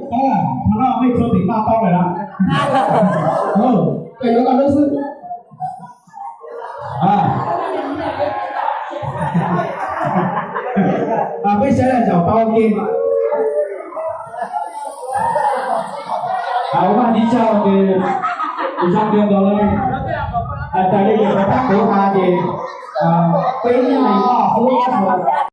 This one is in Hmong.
Thaum no mej txhua tus tau tau lawm las. Koj yuav koj lub xwb. Peb sawv daws zaum tau ke. Ua Vajtswv tsaug ces zoo kawg nkaus li. Raws li yawg Pov Thab Kuv hais ces peb nyob li ob xub ob xwb.